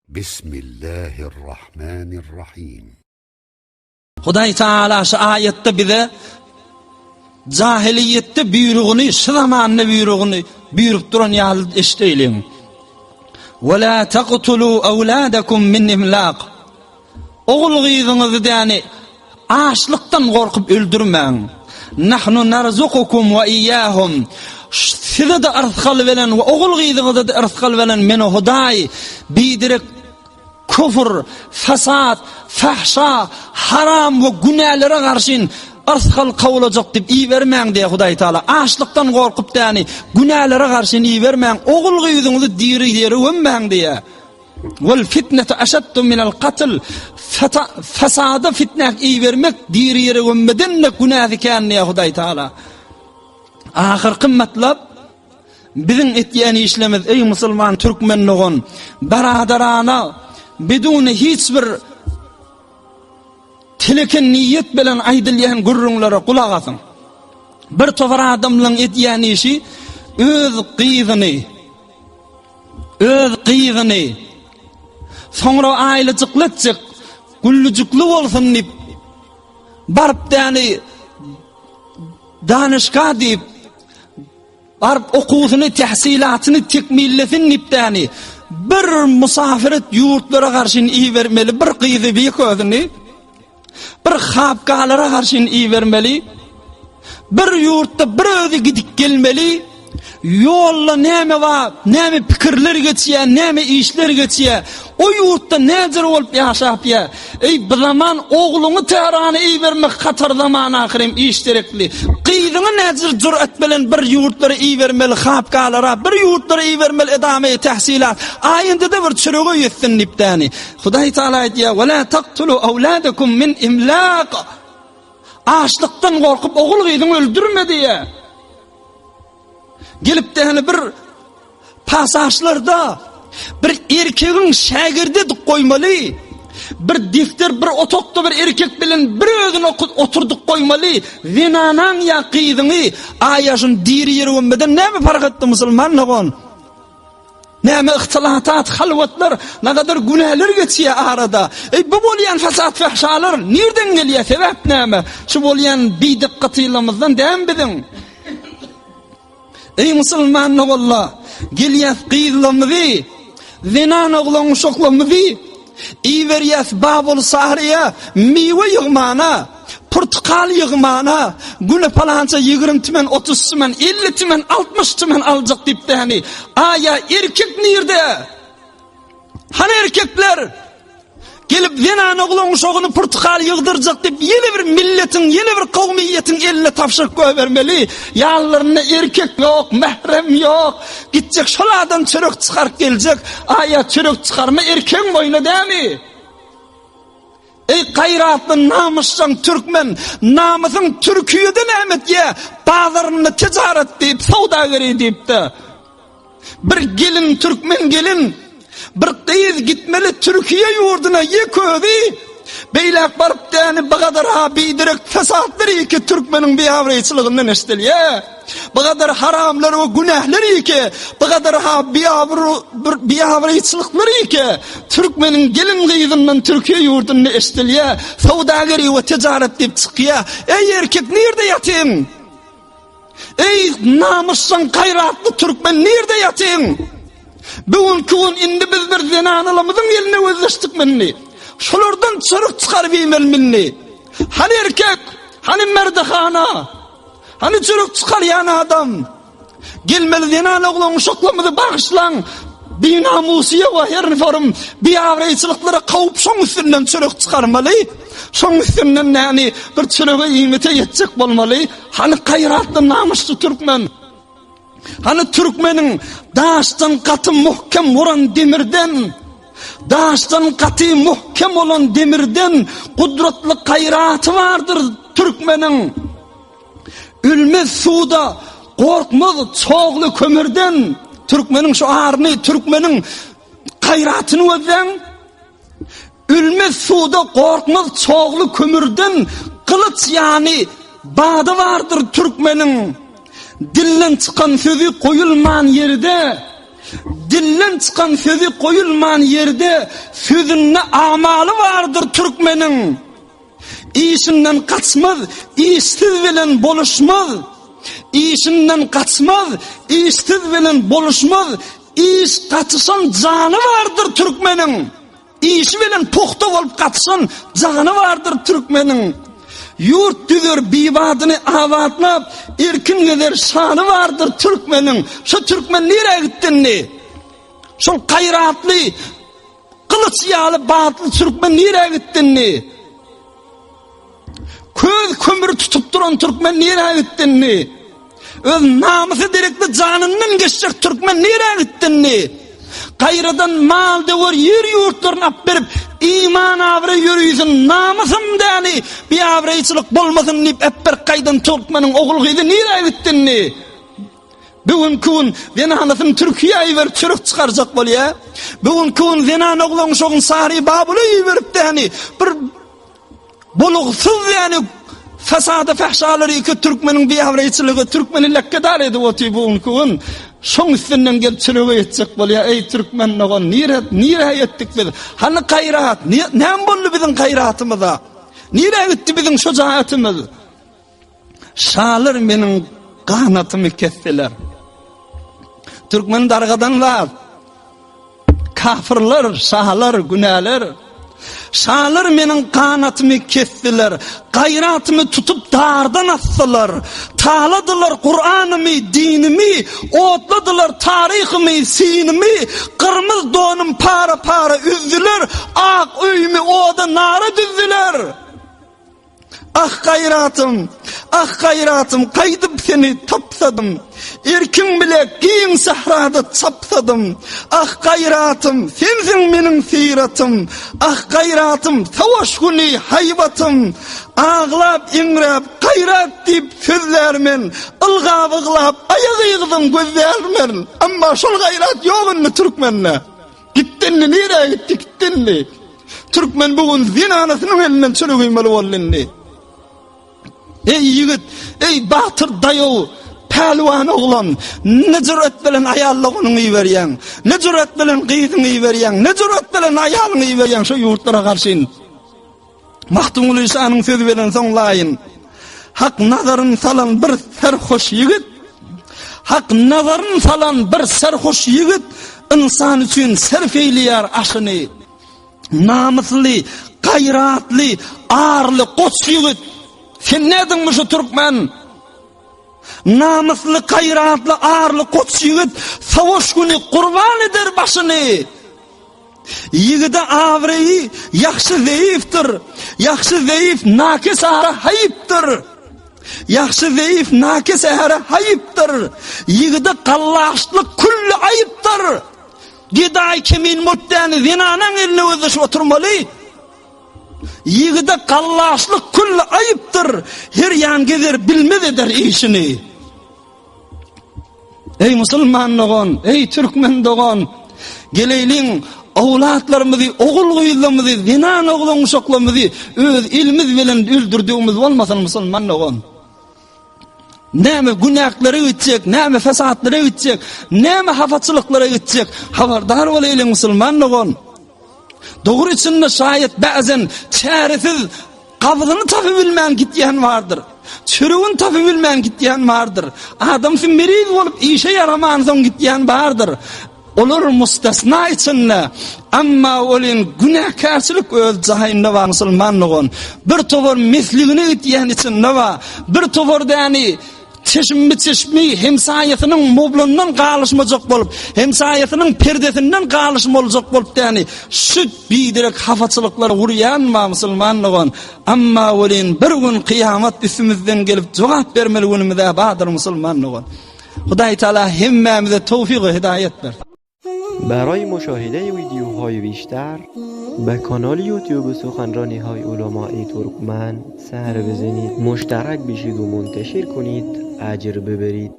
Bismillahirrahmanirrahim. Hudaý Taala şu aýatda bize jahiliýetde buýrugyny, şu zamanda buýrugyny buýrup duran ýaly eşdeýliň. Ve la taqtulu awladakum min imlaq. Ogul gyzyňyzy däni açlykdan gorkup öldürmäň. Nahnu narzukukum we iýahum. Size-de yrsgal beren we ogul gyzyňyza-da yrsgal beren men Hudaý. Biderek küfür, fasat, fahşa, haram we günälere garşyn yrsgal kowlajak diýip ibermäň diýýär Hudaý Taala. Açlykdan gorkup däni günälere garşyn ibermäň, ogul gyzyňyzy diri ýere gömmäň diýýär. Wal fitnetu aşaddu minel katl. Fasada fitnä ibermek diri ýere gömmeden-de günäsi kän diýýär Hudaý Taala. Ahyrky matlap biziň etýän işlerimiz eý musulman türkmen dogan baradarana biduni hiç bir teleken niýet bilen aýdylýan gürrüňlere gulak asyň. Bir topar adamlaryň edýän işi öz gyzyny Öz gyzyny soňra aýlyjykly etjek, güllüjikli bolsun diýip, baryp däni danyşga diýip, baryp okuwyny, tähsilatyny tekmillesin diýip däni bir musafiret ýurtlara garşy ibermeli bir gyzy bir özüni. Bir hapgalara garşyn ibermeli. Bir ýurtda bir özi gidip gelmeli. Ýolda näme bar, näme pikirler geçýär, näme işler geçýär. O ýurtda näjür bolup ýaşap ýa. Eý, bu zaman ogluňy Tährana ibermek hatar zaman ahyrym iş derekli. Gyzyňy näjür jürat bilen bir ýurtlara ibermeli hapgalara, bir ýurtlara ibermeli edame tähsilat. Aýynda-da bir çörege ýetsin diýip däni. Hudaý Taala aýdýar, "Ve la taqtulu awladakum min imlaq." Açlykdan gorkup ogul gyzyňy öldürme diýýär. Gelip de bir pasažlarda bir erkegiň şägirdi edip goýmaly. Bir defter, bir otagda bir erkek bilen bir özüni oturdyp goýmaly. Zenanaň ýa gyzyňy aýaşyn diri ýere gömmeden näme parh etdi musulman dogan? Näme yhtylatat, halwatlar, nagadar günäler geçýär arada. Eý, bu bolýan fasat-fahşalar nirden gelýär, sebäp näme? Şu bolýan bidykgatylygymyzdan dämi biziň? Eý, musulman doganlar, gelýäs gyzlarymyzy, zenan oglan uşaklarymyzy iberýäs Babul Saryýa miwe ýygmana. Purtykal ýygmana, güne palança 20 tümen, 30 tümen, 50 tümen, 60 tümen aljak diýip däni. Aýa erkek nirde? Hany erkekler? Gelip zenan oglan uşagyny purtykal ýygdyrjak diýip ýene bir milletiň, ýene bir kowmiýetiň eline tabşyryp goýbermeli. Ýanlarynda erkek ýok, mährem ýok. Gitjek şol adam çörek çykaryp geljek. Aýa çörek çykarma erkegiň boýuna dämi? Eý gaýratly namysjaň türkmen, namysyň Türkiýede näme etýä, bazarynda tijaret diýip, sowdageri diýipde. Bir gelin türkmen gelin, bir gyz gitmeli Türkiýe ýurduna ýek özi, beýläk baryp däni bu gadar ha biderek fesatlar iki türkmeniň biabraýçylygyndan eşidilýä. Bu gadar haramlar we günähler ike, bu gadar ha biabru bir biabraýçylyklar ike, türkmeniň gelin gyzyndan Türkiýe ýurdunda eşidilýä, sowdageri we tijaret diýip çykýa. Eý erkek nirde ýatyň? Eý namysdan gaýratly türkmen nirde ýatyň? Bu günki gün indi biz bir zenanalarymyzyň eline gözleşdik indi. Şolardan çörek çykaryp iýmeli indi. Hany erkek, hany merdehana? Hany çörek çykarýan adam? Gelmeli zenan oglan uşaklarymyzy bagyşlaň. Binamusyýa we her forum biabraýçylyklara kowup şoň üstünden çörek çykarmaly. Şoň üstünden näni bir çörege iýmite ýetjek bolmaly. Hany gaýratly namysly türkmen? Hany türkmeniň daşdan gaty muhkem bolan demirden daşdan gaty muhkem bolan demirden gudratly gaýraty bardyr türkmeniň. Ölmez suwda, gorkmaz çogly kömürden. Türkmeniň şu aryny, türkmeniň gaýratyny gözläň. Ölmez suwda, gorkmaz çogly kömürden. Gylyç ýany bady bardyr türkmeniň. Dilden çykan sözi goýulman ýerde. Dilden çykan sözi goýulman ýerde, Sözünde amaly bardyr türkmeniň. Işinden gaçmaz, işsiz bilen boluşmaz. Işinden gaçmaz, işsiz bilen boluşmaz. Iş gatyşan jany bardyr türkmeniň. Işi bilen pugta bolup gatyşan jany bardyr türkmeniň. Ýurt düzer bibadyny abatlap, erkin gezer şany bardyr türkmeniň. Şo türkmen nirä gitdi indi? Şol gaýratly, gylyç ýaly batly türkmen nirä gitdi indi? Köz kömür tutup duran türkmen nirä gitdi indi? Öz namysy derekli janyndan geçjek türkmen nirä gitdi indi? Gaýradan mal döwer ýer ýurtlaryny alyp berip, iman abraý ýörisin, namysym däli, biabraýçylyk bolmasyn diýip äpberk gaýdan türkmeniň ogul-gyzy nirä gitdi indi? Bu günki gün zenanasyny Türkiýä iberip çörek çykarjak bolýar. Bu günki gün zenan oglan uşagyny Sary Babula iberip däni bir Bolugsyz ýaly fasada fahşalary iki türkmeniň biabraýçylygy türkmeni lekkedar edip otyr bu günki gün. Şoň üstünden gelip çörege ýetjek bolýar. Eý türkmen dogan nire nirä ýetdik biz? Hany gaýrat? Näme boldy biziň gaýratymyza? Nirä gitdi biziň şojaatymyz? Şalar meniň ganatymy kesdiler. Türkmen dargadan zat. Kafirler, şalar, günäler. Şalar meniň ganatymy kesdiler. Gaýratymy tutup dardan asdylar. Taladylar Kuranymy, dinimi, otladylar taryhymy, sinimi, gyrmyz donum para-para üzdüler, ak öýümi oda nara düzdüler. Ah gaýratym, ah gaýratym, gaýdyp seni tapsadym, Erkiň bile giň sährada çapsadym. Ah gaýratym, sensiň meniň syratym, Ah gaýratym, savaş güni haýbatym. Aglap eňräp gaýrat diýip sözlärmen, Ylgap yglap aýak yzyn gözlärmen. Emma şol gaýrat ýok indi türkmende. Gitdi indi nirä gitdi gitdi indi. Türkmen bu gün zenanasynyň elinden çörek iýmeli boldy indi. Eý ýigit, eý batyr daýaw, pälwan oglan, ne jüret bilen aýal doganyňy iberýäň, ne jüret bilen gyzyňy iberýäň, ne jüret bilen aýalyňy iberýäň şu ýurtlara garşyn. Magtymguly şanyň sözi bilen soňlaýyn. Hak nazaryn salan bir serhoş ýigit, Hak nazaryn salan bir serhoş ýigit ynsan üçin serf eýleýär aşyny. Namysly, gaýratly, arly goç ýigit. Sen nädiň şu türkmen? Namysly, gaýratly, arly goç ýigit savaş güni gurban eder başyny. Ýigide abraýy ýagşy zeýifdir. Ýagşy zeýif nakes ara haýypdyr. Ýagşy zeýif nakes äre haýypdyr. Ýigide gallaşlyk külli aýypdyr. Gedaý kemin mutdäni zenanaň eline gözleşip oturmaly. Ýigide gallaşlyk külli aýypdyr. Her ýan gezer bilmez eder işini. Eý musulman dogan, eý türkmen dogan, geleýliň owlatlarymyzy, ogul-gyzlarymyzy, zenan oglan uşaklarymyzy öz elimiz bilen öldürdigimiz bolmasyn musulman dogan. Näme günäklere gitjek, näme fesatlara gitjek, näme hafaçylyklara gitjek, habardar bolaýlyň musulman dogan. Dogry içinde şaýat bäzen çäresiz Gabyzyny tapybilmän gitýän bardyr. Çöregini tapybilmän gitýän bardyr. Adamsy meriz bolup işe ýaramansoň gitýän bardyr. Olar mustasna içinde. Emma welin günäkärçilik öz jaýynda bar musulman dogan. Bir topar mesligine gitýän içinde bar. Bir topar däni Çeşmi-çeşmi hemsaýasynyň moblundan galyşmajak bolup, hemsaýasynyň perdesinden galyşmaljak bolup däni, şu biderek hapaçylyklara urýan bar musulman dogan. Emma welin bir gün kyýamat üstümizden gelip jogap bermeli günümiz-ä bardyr musulman dogan. Hudaý Taala hemmämize towfyk we hidaýat bersin. برای مشاهده ویدیوهای بیشتر به کانال یوتیوب سخنرانی های علمای ترکمن سر بزنید مشترک بشید و منتشر کنید اجر ببرید.